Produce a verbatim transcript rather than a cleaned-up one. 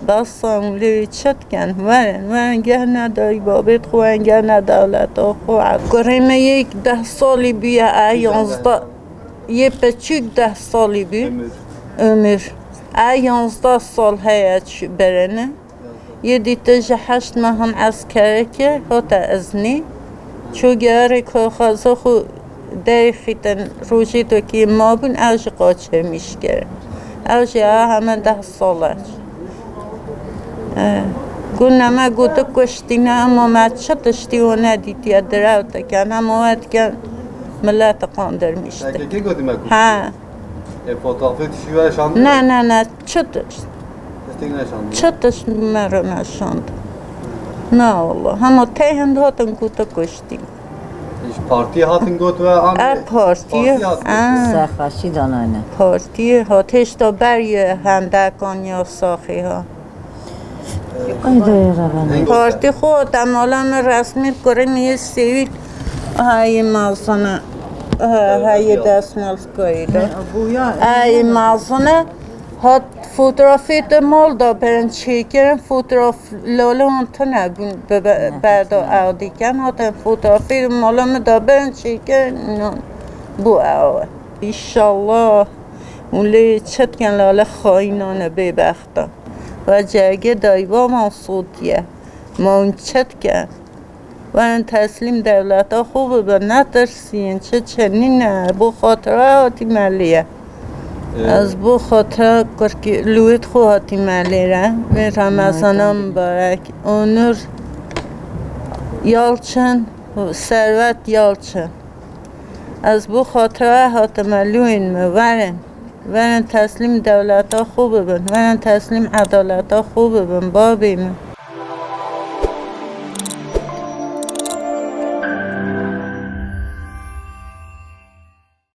Basa hûn lê wê çi dikin? Werin, werin geh ne dayî babê xwe, werin geh ne dewleta xwe. Kurê me yek deh salî bûye, e yanzdeh, yê piçûk deh salî bû. Ömür. Ömür. E yanzdeh sal heye çi berene. Yê dîte ji heşt mehan eskerê kir, hate iznî. Çû gere ku xweza xwe derêxîtin, rojê dokî mabûn, ew jî qaçirmîş kirin. Ew jî ew heme deh sal e. Eh, gund me gotu kuştîne, ama me çi tiştî wan nedîtiye, direw dikin, hema we dikin, millet qandirmîş dikin. Peki, kê gotî me kuştî? Ha. E, fotoğrafê tiştî we şandî? Ne, ne, ne, çi tişt? Tiştê neşandî? Çi tişt me re neşand? Na, wallah. Hema tey hind hatin gotu kuştî. Ji partiyê hatin got we an? E, partiyê. Partiyê hat got. Ha. Saxaşî danayne. Partiyê hat, hêşta ber ye hendekan ya saxî ha. Ay, dayê, revane. Partî xwe te mala min resmî kurê min yê sêwîl. Heyê mazine. He, heyê destmal koyê de. Heyê mazine. Hat fotografê te mal da berin çêkirin, fotograf lale wan tune bûn, be-, be-, berda ew dikin. Hatin fotografê mala min da berin çêkirin, inan bû ew. Înşallah hûn lê çi dikin, lale xayînane bêbextan. We cegê dayî baban sotiye. Ma hûn çi dikin? Werin teslîm dewleta xwe bibin, netirsîn, çi çi nîne, bo xatira hatî me lê ye. Ee, Ez bo xatira kurkî lûwêt xwe hatî me lê re. Vê Remezana mibarek. Onur Yalçın, Servet Yalçın. Ez bo xatira hatime lûyên me, werin. Werin teslîm dewleta xwe bibin, werin teslîm edaleta xwe bibin, babê min.